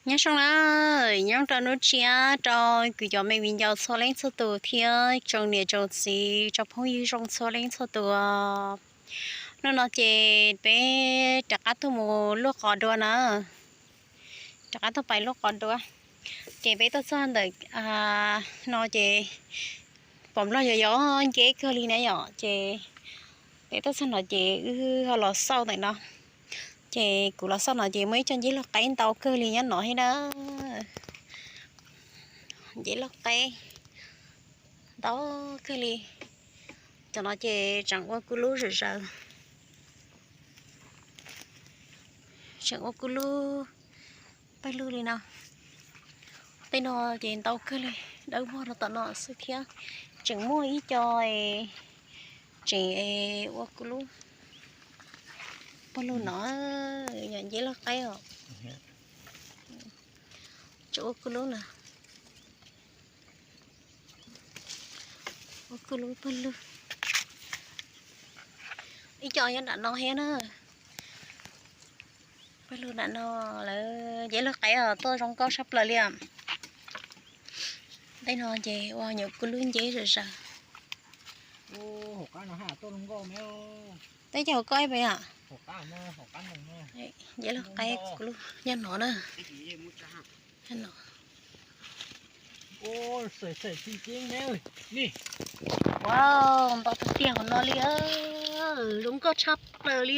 Nyob zoo na, nyob rau hnub tshiab rau kuv cov me viv ncaus txhua leej txhua tus thiab tsoom niam tsoom txiv tsoom phooj ywg zoo txhua leej txhua tus. Hnub no ces peb rov qab tuaj mus luaj qos dua na, rov qab tuaj pais luaj qos dua. Ces peb tuaj txog ntawm no ces pom nplog yog yog nceb kawg li na yom, ces peb tuaj txog no ces wb ho los xauj ntawm no. Ces kuv los xauj no ces muaj ib co nceb loj qaib ntau kawg li nyob no thiab na. Nceb loj qaib ntau kawg li. Cov no ces tseem ua kuj lub zawm zaws, tseem ua kuj lub pawg lug li no. Tej no ces ntau kawg li, dawb vog rau tom no xwb thiab. Tseem muaj ib co tseem ua kuj lub pawg lug no, yog nceb loj qaib os. Tseem ua kuj lub na, ua kuj lub pawg lug. Ib co nyob nram no thiab na. Pawg lug nram no lawm, nceb loj qaib os, tuaj zoo nkauj tshaj plaws li os. Tej no ces ua nyuam kuj lub nceb zawm zaws. Tej co hauv koj ib pes os. Nceb loj qaib kuj lub nyob no na. Wow, ntau tiag tiag hauv no li, zoo nkauj tshaj plaws li.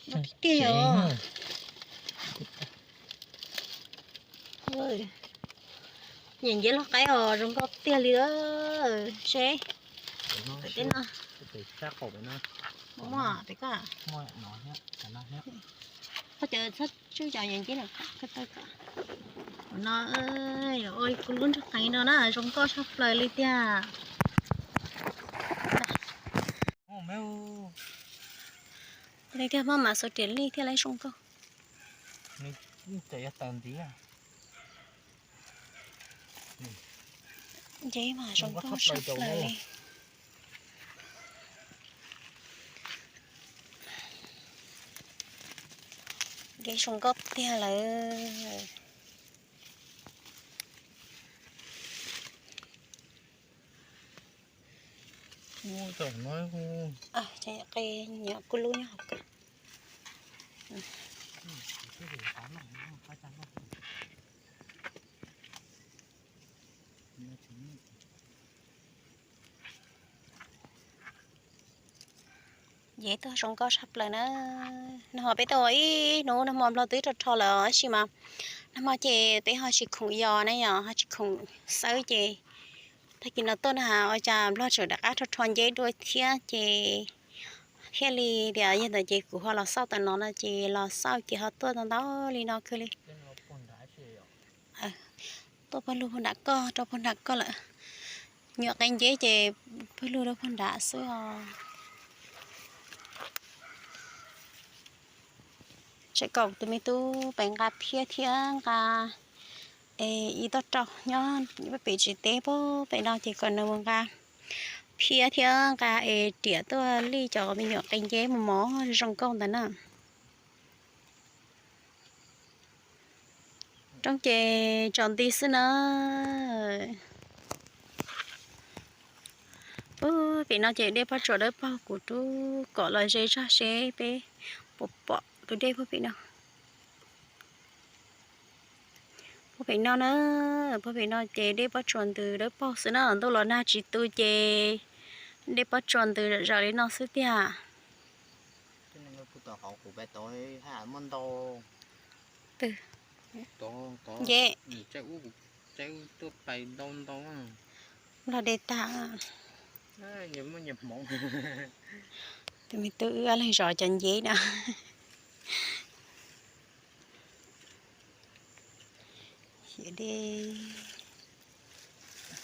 Ntau tiag tiag os. Nyem nceb loj qaib os, zoo nkauj tiag li. Seb, pem teb no muaj pem ko. Koj cov txhob tswj cov nyem nceb no, ua kuj lub nrog qeev no na, zoo nkauj tshaj plaws li tiag. Li tiag, maj mam xuas riam lij thiaj li zoo nkauj. Nceb mas zoo nkauj tshaj plaws li. Nceb zoo nkauj tiag lawm. Qe nyuam kuj lub nyob hauv ko. Nceb tuaj zoo nkauj tshaj plaws na. Nag hmo peb tuaj ua ib hnub, nag hmo nplog twb rho rho lawm tab sis mas nag hmo ces peb ho tsis khoom yos na yom, ho tsis khoom xawb ces tag kis no tuaj na has ua cas nplog tseem rov qab rho rho nceb dua thiab ces thiaj li tias yog ntawd ces kuv ho los xauj tam no no ces los xauj ces ho tuaj ntau ntau li no kawg li. Tuaj pawg lug puag nram koj, rau puag nram koj lawm. Nyuam qe nceb ces pawg lug rau puag nram xwb os. Tsam kom tus me tub pem nqa phiab thiab nqa ib toj rau nyob pem tsev teb puag pem no ces kom nws mus nqa phiab thiab nqa es riam tuaj lij cov me nyuam qe nceb mos mos zoo nkauj ntawd na. Roob ces tsaus nti xwb na. Ub, pem no ces dej pob tsuas dawb paug, kuv rub kom los ze zog seb peb puas pom tus dej puag pem no. Puag pem no na, puag pem no ces dej pob tsuas ntws dawb paug xwb na, ntuj los nag tsis tu ces dej pob tsuas ntws zom zaws li no xwb tiag. Nceb, los de tag. Tus me tub wb leeg zov cov nceb na.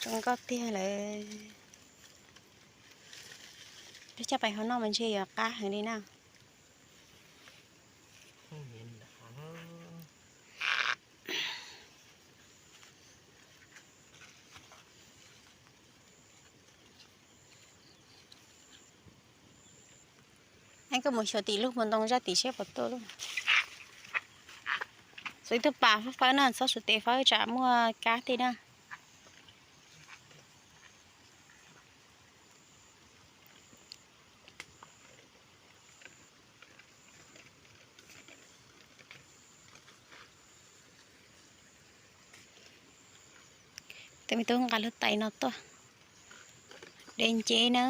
Zoo nkauj tiag lawm. Peb coj pais hauv noj mas ntshe yuav qab heev li na. Koj mus xyuas tim lub hmo ntoo zaj tim seb puas tuaj lub. Xov ib tug pas fawb fawb na, txhob xyuas tes fawb tsam muaj kab tej na. Tus me tub nqa lub tais no tuaj de nceb na.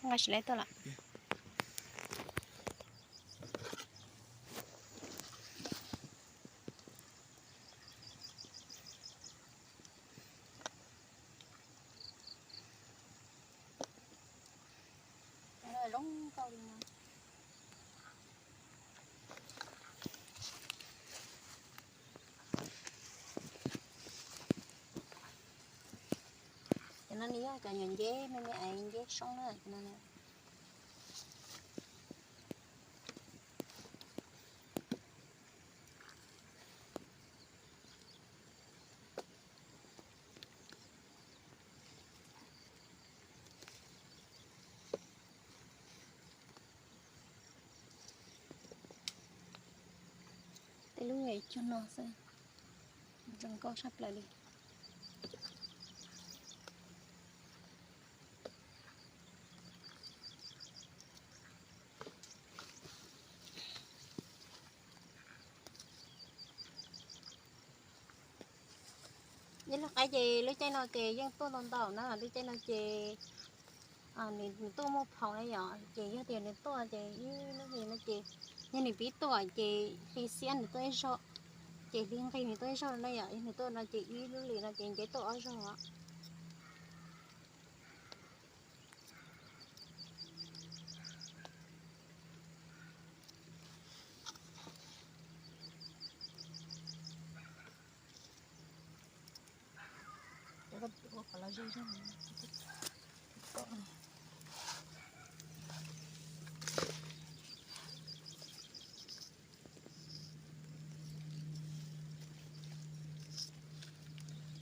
Nqa tsis lawv tuaj lawm. Zoo nkauj li no. Cov no nws yog cov nyuam nceb me me es nceb soob na cov no. Tej lub cuag no xwb, zoo nkauj tshaj plaws li. Ib lub qaib ces lub caij no ces yeej tuaj ntau ntau na, lub caij no ces nws tuaj muaj phau na yom, ces yog tias nws tuaj ces ib lub hlis no ces, yog nws pib tuaj ces hli xiab nws tuaj ib zaug, ces hli nqig nws tuaj ib zaug na yom, yog nws tuaj no ces ib lub hlis no ces nceb tuaj ob zaug.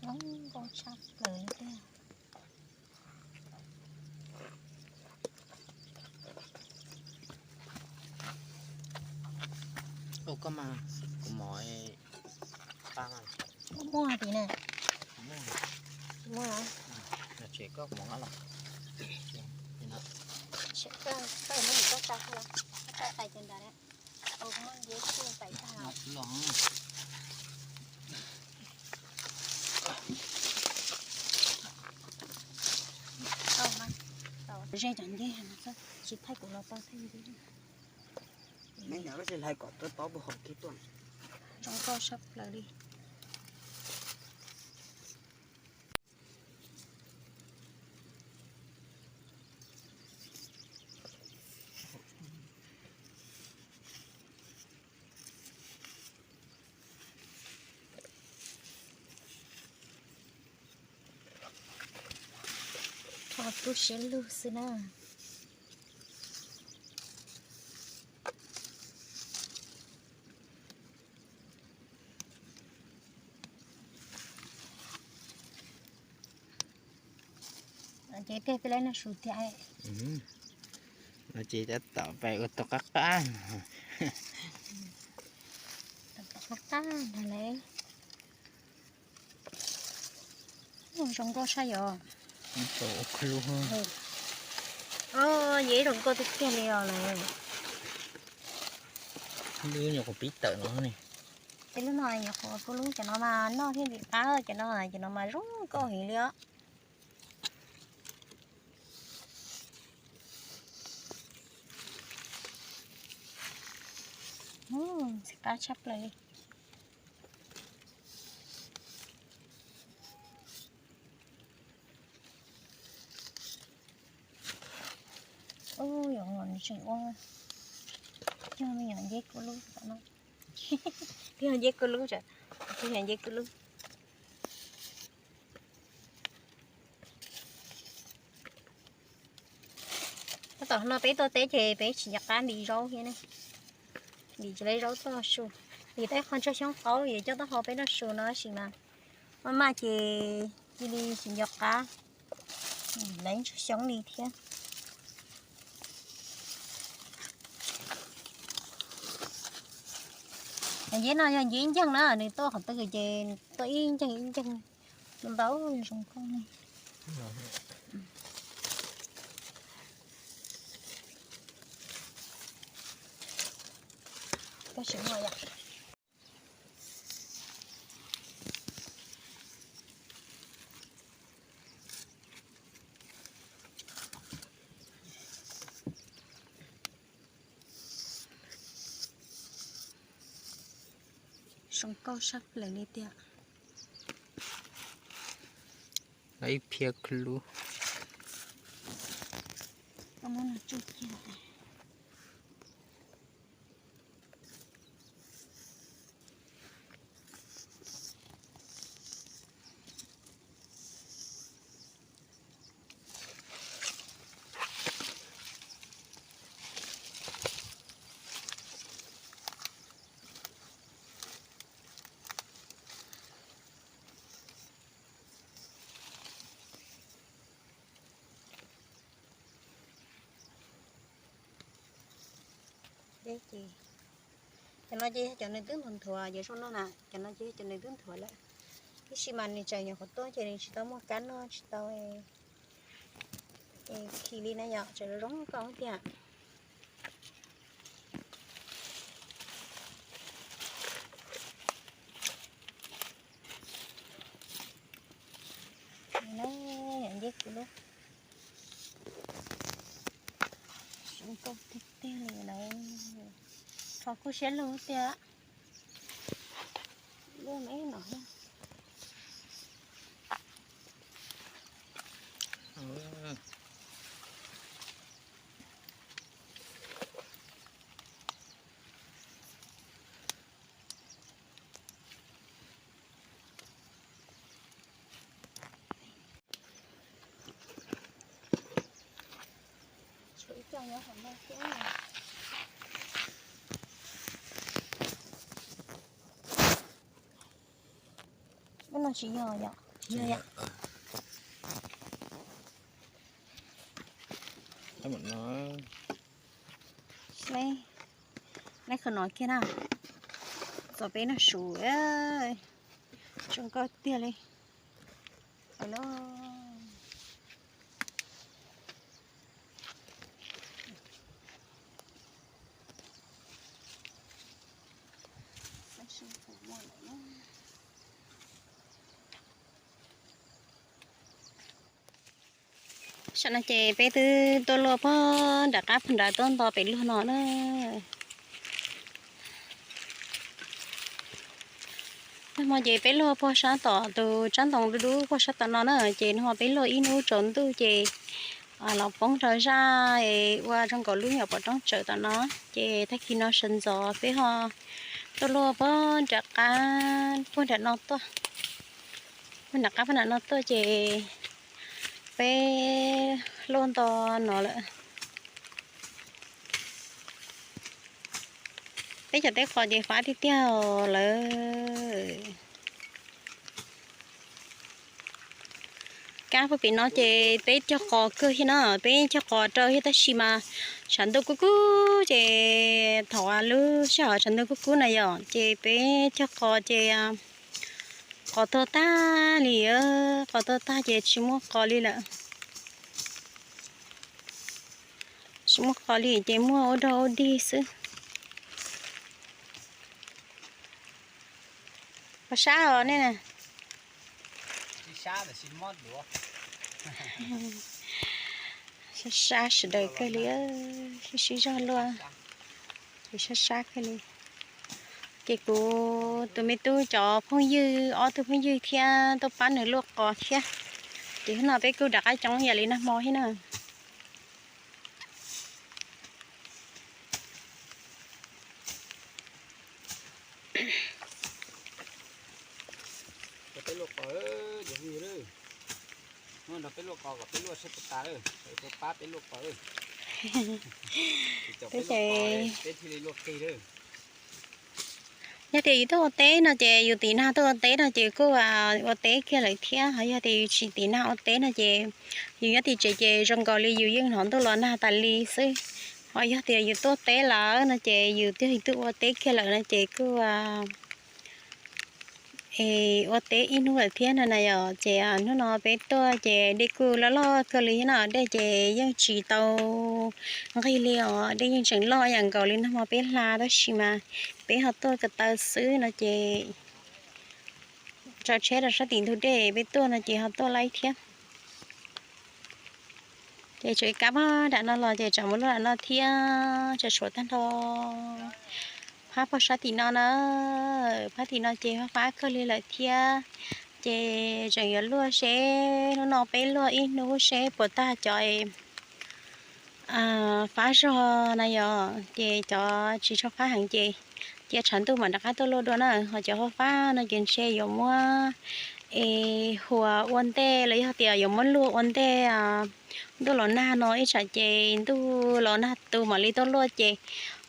Zoo nkauj tshaj plaws li thiab. Ua koj mas, kuv mov pab mas. Muaj tim na. Muaj. Tsev koj mov los. Koj muab nws koj tsa, koj tsa tais ces nrad. Ua muab nceb tsuj tais tag los. Ze cov nceb no tsis thaij kuv los tau thaij nceb. Zoo nkauj tshaj plaws li. Rho tub siab lug xwb na. Ces peb peb lawv noj su thiab. No ces tab tom pais ua tau qab qab. Qab qab ntag lauj. Zoo nkauj saib yom. Yog zoo nkauj tiag tiag li os lawm. Lub nyuam qhuav pib tawm no ne. Tej lub no nyuam qhuav kub lub, cov no mas noj thiaj li qab, cov no cov no mas zoo nkauj heev li os. Ntxim qab tshaj plaws li. Ub, yog nws tseem ua, cog me nyuam nceb kub lub tom no. Cog nceb kub lub, cog nceb kub lub. Tab tom no peb tuaj teb ces peb tsis nco qab ntim zaub thiab ne, ntim tsis tau zaub toj su. Vim tau ib qho ntsag xyoob qaub es coj taub hau peb noj su no tab sis mas maj maj ces cia li tsis nco qab, lawv ntsuag xyoob li thiab. Nceb no yog nceb ib nceeg na, nws tuaj qhov twg ces tuaj ib nceeg ib nceeg, ntau zoo nkauj li. Tab sis muaj yom. Zoo nkauj sab plaws li tiag. Ib phiab khuj lub. Deb ces, cov no ces yog cov nws twb nthuav nthuav, cov zoo no na, cov no ces yog cov nws twb nthuav lawm. Tab sis mas nws tseem nyuam qhuav tuaj ces nws tsis tau muaj kab noj tsis tau khi li na yom, tseem zoo zoo nkauj tiag. Nceb kuv lub, zoo nkauj tiag tiag li lawm. Qhov kuj siab lug tiag. Lub me no. Ub, no tsis yog yom, tsis yog yom. Neb, neb qhov no kiag na, txog peb noj su, zoo nkauj tiag li. Saum no ces peb twb tuaj luaj puag nram qab puag nrad tuaj nto pem luag no na. Nag hmo ces peb luaj puag sab tom tus tsab ntoo dub dub puag sab tom no na, ces nag hmo peb luaj ib hnub tsaus ntuj ces los poob rau zaj ua zoo nkaus lub nyuam pob roob tsawm tom no, ces tag kis no sawv ntxov peb ho tuaj luaj puag nram qab puag nram no tuaj, puag nram qab puag nram no tuaj ces peb luaj nto no lawm. Peb cov teb qos ces fab tiag tiag lawm. Kab puag pem no ces peb cog qos kawg thiab na, peb cog qos rau thiab tab sis mas tshav ntuj kub kub ces thaum lub sij hawm tshav ntuj kub kub na yom, ces peb cog qos ces qos tuag tag li, qos tuag tag ces tsis muaj qos li lawm. Tsis muaj qos li ces muaj ua dog ua dig xwb. Qos sab os nej na. Sab sab sawv daws kawg li, sib sib zog luaj, ces sab sab kawg li. Ces kuv tus me tub cov phooj ywg, ob tug phooj ywg thiab tuaj pab nws luaj qos thiab. Ces hnub no peb kuj rov qab coob yam li nag hmo thiab na. Peb luaj qos, hnub no peb luaj qos kom peb luaj sab tas tas, pab peb luaj qos. Peb thiaj li luaj qig. Yog tias yus tuaj ua teb no ces yus tiv nag tuaj ua teb no ces kuj ua teb kiag lawm thiab, ho yog tias yus tsis tiv nag ua teb no ces yus nyob tim tsev ces zoo nkaus li yus yeej hnov ntuj los nag tas li xwb. Ho yog tias yus tuaj teb lawm no ces yus twb yog ib tug ua teb kiag lawm no ces kuj es ua teb ib hnub lawm thiab no na yom. Ces hnub no peb tuaj ces dej kuj loj loj kawg li no, dej ces yeej tsis tau nqig li os, dej yeej tseem loj yam nkaus li nag hmo peb hla tab sis mas peb ho tuaj ko taw xwb no ces tso tsheb rau sab tim ntug dej, peb tuaj no ces ho tuaj laib thiab. Ces tsam kab nram no los ces tsam mus luaj nram no thiab, tsam tshuav tag nrho. Phab pog sab tim no na, phab tim no ces fab fab kawg li lawm thiab. Ces tseem yuav luaj seb hnub no peb luaj ib hnub seb puas tag cov fab zog na yom. Ces cov tsis tshua fab heev ces cia tshav ntuj mam rov qab tuaj luaj dua na. Ho cov fab fab no ces ntshe yuav muab es huas ua ntej los yog tias yuav muab luaj ua ntej ntuj los nag no ib tsam ces ntuj los nag tu mam li tuaj luaj ces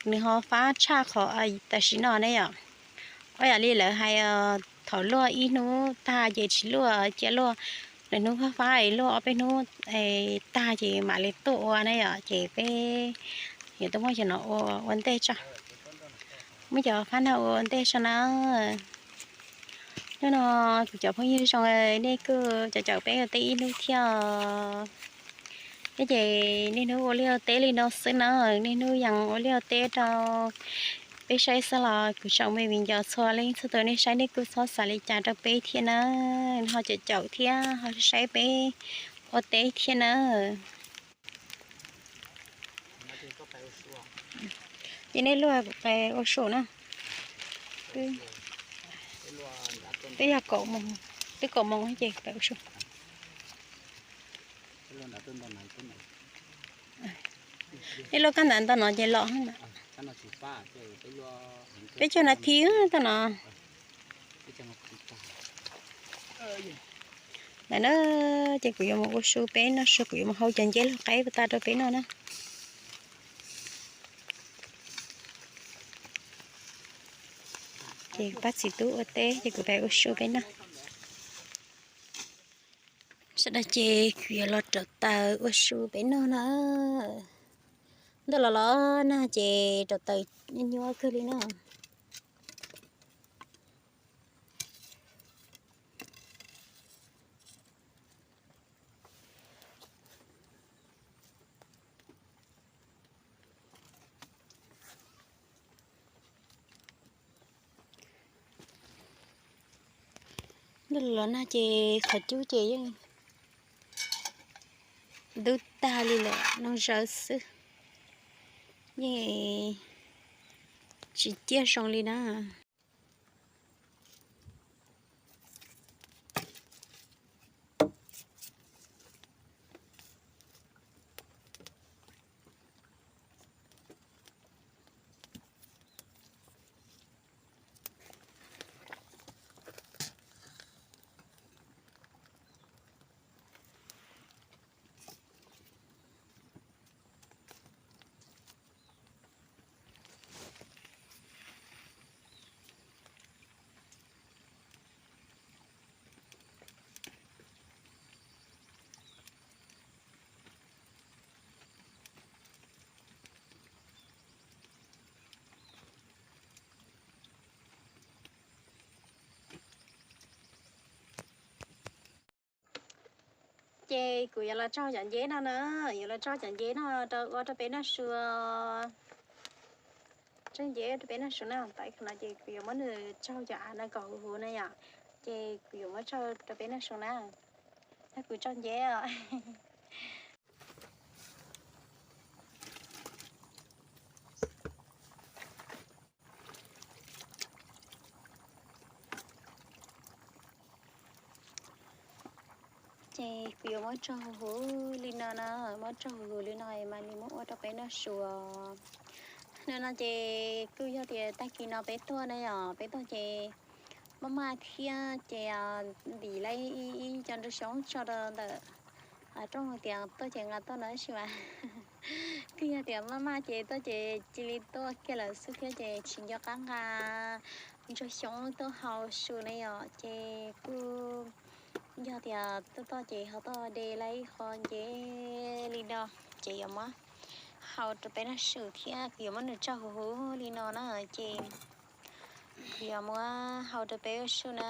nws ho fab tshaj qhov tam sim no ne yom. Ua yam li lawv hais thaum luaj ib hnub tag ces tsis luaj, cia luaj lwm hnub fab fab luaj ob peb hnub tag ces mam li tuaj ua na yom. Ces peb yuav tuaj muab cov no ua ua ntej tso, muab cov fab no ua ua ntej tso na. Hnub no kuv cov phooj ywg zoo, nej kuj caum caum peb ua teb ib hnub thiab. Thiab ces niaj hnub ua liaj ua teb li no xwb na, niaj hnub yeej ua liaj ua teb rau peb saib xwb los kuv tsoom me viv ncaus txhua leej txhua tus nej saib nej kuj txhob xav li cas rau peb thiab na. Ho caum caum thiab ho saib peb ua teb thiab na. Ces nej luaj kuv pais ua su na. Twb yog kaum moos, twb kaum moos ces pais ua su. Nej luaj kab ntav ntawm no ces los ntawm. Peb caug nas this tag no. Ntawm na, ces kuv yuav mus ua su peb noj su, kuv yuav mus hau cov nceb luag qaib puas tag rau peb noj na. Ces pab txiv tub ua teb ces kuv pais ua su peb noj. Sawv daws ces kuv yuav los rauv taws ua su peb noj na. Ntuj los los nag ces rauv taws nyuaj kawg li na. Ntuj los nag ces qhov cub ces yeej dub tag li lawm, noo zawv xwb, yeej tsis ciaj zoo li na. Ces kuv yuav los tsaug cov nceb no na, yuav los tsaug cov nceb no rau ua rau peb noj su. Tsaug nceb rau peb noj su na, tam sim no ces kuv yuav muab nws tsaug cov av no kom huv huv na yom, ces kuv yuav muab tsaug rau peb noj su na, tag kuv tsaug nceb os. Ces kuv yuav muab tsaug huv huv li no na, muab tsaug huv huv li no mam li muab ua rau peb noj su. Hnub no ces kuj yog tias tag kis no peb tuaj na yom, peb tuaj ces maj maj thiab ces ntim lawm ib co ntu xyoob tso rau ntawm rooj tias tuaj ces nqa tuaj no tab sis mas kuj yog tias maj maj ces tuaj ces cia li tuaj kiag lawm xwb thiab ces tsis nco qab nqa Ntsuag xyoob tuaj hau su na yom, ces kuj yog tias tuaj toj ces ho toj de lawm ib qho nce li no, ces yuav muab hau rau peb noj su thiab kuv yuav muab nws tsau huv huv li no na, ces kuv yuav muab hau rau peb ua su na,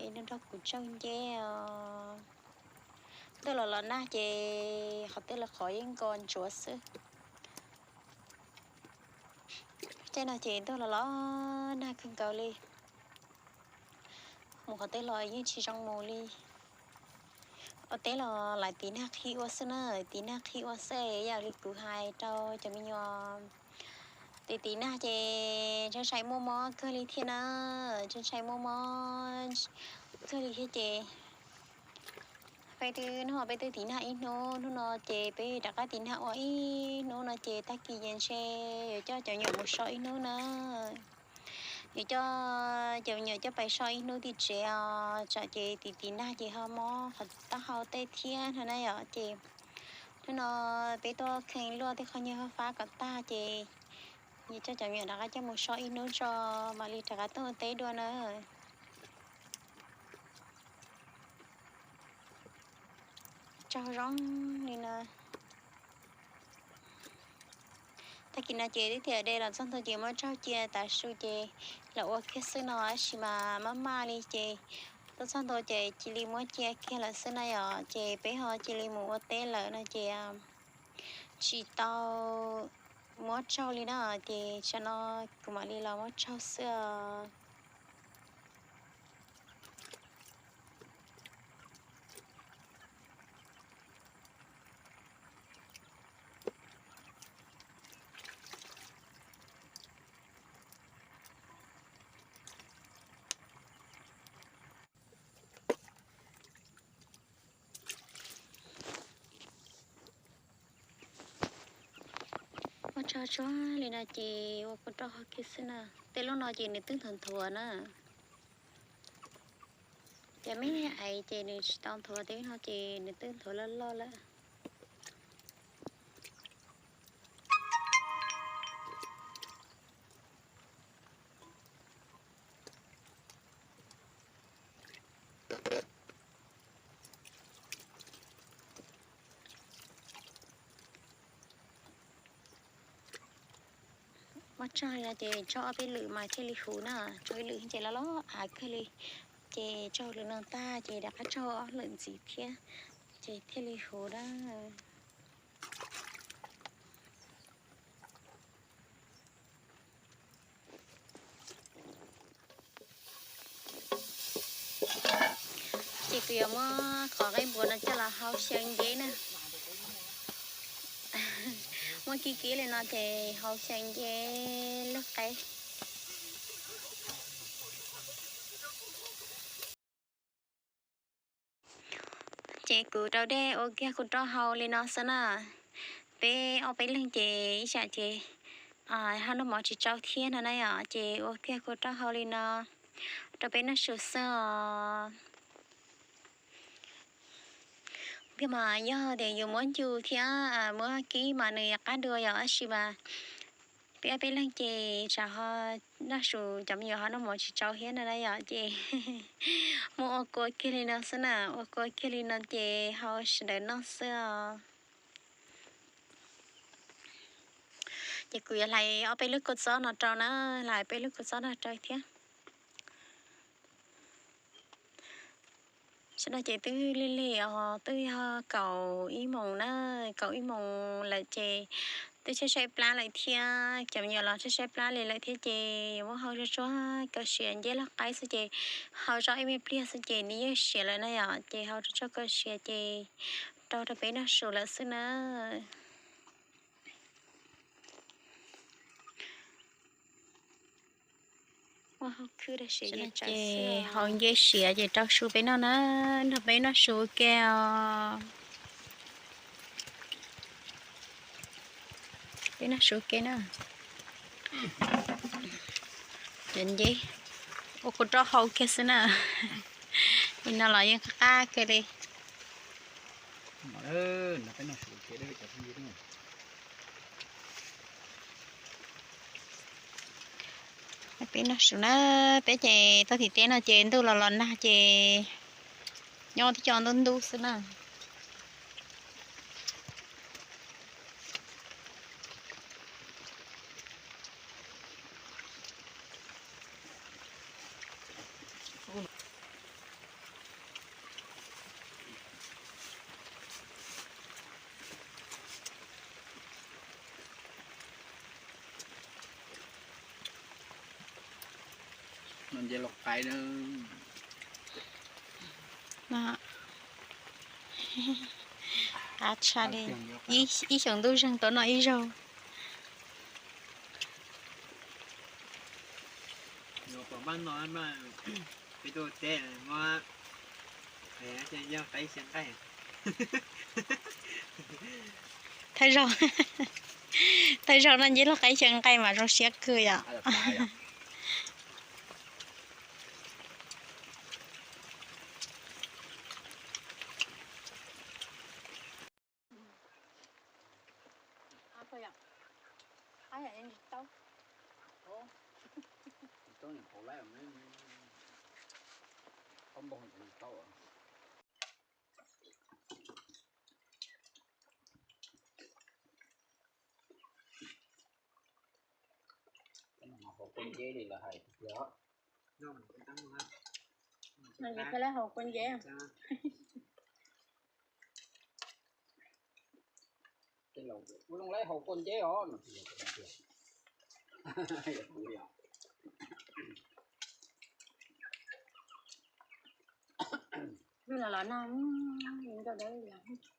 es nrog kuv tsaug nceb os. Ntuj los los nag ces qhov twg los qhov yeej nko ntsuav xwb. Tej no ces ntuj los los nag kawg nkaus li, mus qhov twg los yeej tsis zoo mus li. Ua teb los lawv tiv nag qhib ua xwb na, tiv nag qhib ua xwb, yam li kuv hais rau cov me nyuam, tiv tiv nag ces ntshai ntshai muaj mob kawg li thiab na, ntshai ntshai muaj mob kawg li thiab ces peb twb noj, peb twb tiv nag ib hnub, hnub no ces peb rov qab tiv nag ua ib hnub no ces tag kis ces ntshe yuav coj cov me nyuam mus so ib hnub na. Yuav coj cov me nyuam coj pais so ib hnub tim tsev os, tsam ces tiv tiv nag ces ho mob qhov taub hau tej thiab no na yom. Ces hnub no peb tuaj kheej luaj tej qhov nyiaj fab fab kom tag ces yuav coj cov me nyuam rov qab coj mus so ib hnub tso mam li rov qab tuaj ua teb dua na. Tsaug zoo li no. Tag kis no ces twb tiam de los txog ntua ces muab tsaug cia tav su ces los ua kiag xwb no tab sis mas maj maj li ces tuaj txog ntua ces cia li muab cia kiag lawm xwb na yom. Ces peb ho cia li mus ua teb lawm no ces tsis tau muab tsaug li na, ces tsam no kuv mam li los muab tsaug xwb os. Muab tsaug tsuag li no ces ua kua rau hauv kiag xwb na. Tej lub no ces nws twb nthuav nthuav na. Ces me ais ces nws tsis tau nthuav, tej no ces nws twb nthuav loj loj lawm. Muab tsaug li no ces tsaug ob peb lwm mas thiaj li huv na, tsaug ib lwm ces loj loj av kawg li. Ces tsaug lwm no tag ces rov qab tsaug ob lwm ntxiv thiab, ces thiaj li huv na. Ces kuv yuav muab qhov qaib npua no coj los hau xyaw nceb na. Muab kib kib li no ces hau xyaw nceb lub qaib. Ces kuv rau dej ua kiag kua rau hau li no xwb na. Peb ob peb leeg ces ib tsam ces ho noj mov tsis tsau thiab no na yom, ces ua kiag kua rau hau li no rau peb noj su xwb os. Tiag mas yog tias yus muab ncu thiab muab kib mas nws qab dua yom, tab sis mas peb ob peb leeg ces tsam ho noj su cov me nyuam ho noj mov tsis tsau thiab no na yom, ces muab ua kua kiag li no xwb na, ua kua kiag li no ces hau sawv daws noj xwb os. Ces kuv yuav hlais ob peb lub kua txob no rau na, hlais peb lub kua txob no rau thiab. Tam sim no ces twb lig lig os, twb yog kaum ib moos na, kaum ib moos lawm ces twb tshaib tshaib plab lawm thiab, cov me nyuam los tshaib tshaib plab li lawm thiab ces yuav muab hau tsuag tsuag kom siav nceb lub qaib xwb ces hau zoj ib me pliag xwb ces nws yeej siav lawm na yom, ces hau tsuag tsuag kom siav ces rau rau peb noj su lawm xwb na. Ces hau nceb siav ces rau su peb noj na, nrog peb noj su ke os. Peb noj su ke na. Cov nceb ua kua rau hau kiag xwb na. Li no los yeej qab qab kiag li. Peb noj su na, peb ces tau tim teb no ces ntuj los los nag ces nyob tib co ntub ntub xwb na. Nce los qaib na. Qab tshaj li. Ib xyoos ntuj zeeg tuaj noj ib zaug. Peb tuaj teb muab yog qaib xyaw nqaij. Thawj zaug, thawj zaug no nceb los qaib xyaw nqaij mas zoo siab kawg yom. Hauv kua nceb li lawv hais tiag. Hauv kua nceb. Ua zoo lawv hauv kua nceb os. Los los no, nkauj dawb li os.